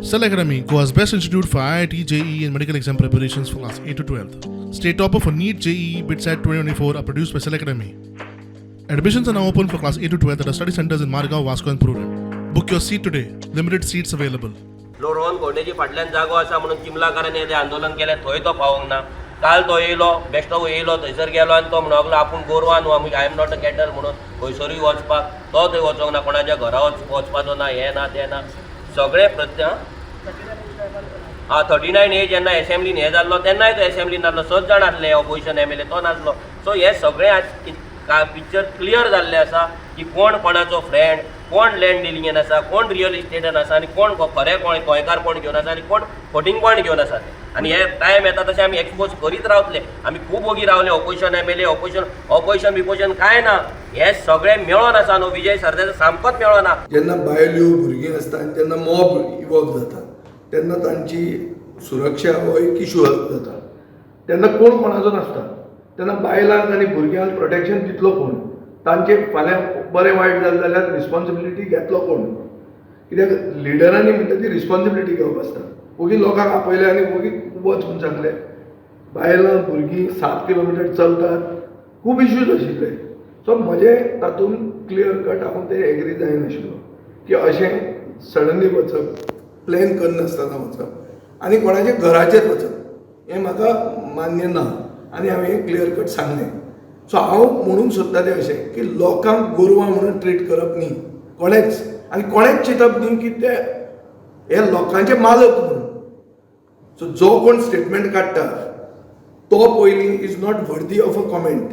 Cell Academy, Goa's best institute for IIT, JEE, and medical exam preparations for class 8 to 12. State topper for NEET, JEE, BITSAT 2024 are produced by Cell Academy. Admissions are now open for class 8 to 12 at our study centers in Margao, Vasco, and Prudent. Book your seat today. Limited seats available. Rohan खवंटेची फाटल्यान जागो आसा म्हणून चिमलाकारांनी तें आंदोलन केलें, थंय तो पावोंक ना. काल तो येयलो, बेश्टो येयलो, थंयसर गेलो आनी तो म्हणूंक लागलो आपूण गोरवां न्हू, आमी I am not a cattle म्हणून खंयसरूय वचपाक. तो थंय वचोंक ना, कोणाच्या घरा वचपाचो ना, हें ना तें ना, सगळें प्रत्य. हा, 39A जेन्ना एसेंब्लीन हें जाल्लो तेन्नाय तो एसेंब्लीन नासलो. सच जाण आसले ऑपोजिशन एमएलए, तो नासलो. सो हें सगळें आज पिक्चर क्लियर जाल्लें आसा की कोण कोणाचो फ्रेंड, कोण लँड डिलिंगेन आसा, कोण रियल इस्टेटान आसा आनी कोण खरें कोण गोंयकारपण घेवन आसा आनी कोण फटींगपण घेवन आसा तें. आनी हे टायम येता तशें आमी एक्सपोज करीत रावतले. आमी खूब ओगी रावले. ऑपोजिशन एमएलए, ऑपोजिशन ऑपोजिशन बिपोजिशन कांय ना, हे सगळें मेळोन आसा न्हू. विजय सरदेसाय सामकोच मेळोना. जेन्ना बायल्यो, भुरगीं आसता आनी जेन्ना मॉब इवॉल्व जाता तेन्ना तांची सुरक्षा हो एक इशू जाता. तेन्ना कोण कोणाचो नासता. तेन्ना बायलांक आनी भुरग्यांक प्रोटेक्शन दितलो कोण? तांचे फाल्यां बरें वायट जालें जाल्यार रिस्पॉन्सिबिलिटी घेतलो कोण? कित्याक लिडरांनी म्हणटा ती रिस्पॉन्सिबिलिटी घेवप आसता. ओगी लोकांक आपयले आनी ओगी वच म्हूण सांगलें. बायलां भुरगीं 7 किलोमिटर चलतात, खूब इश्यूज आशिल्ले. सो म्हजें तातूंत क्लियर कट हांव ते एग्री जायनाशिल्लो की अशें सडनली वचप, प्लॅन करनासतना वचप आनी कोणाच्या घराचेर वचप, हें म्हाका मान्य ना आनी हांवें हें क्लियर कट सांगलें. सो हांव म्हणूंक सोदता तें अशें की लोकांक गोरवां म्हणून ट्रीट करप न्ही कोणेच आनी कोणेच चिंतप न्ही की ते हे लोकांचे मालक म्हणून. सो जो कोण स्टेटमेंट काडटा तो पयलीं is not worthy of a comment.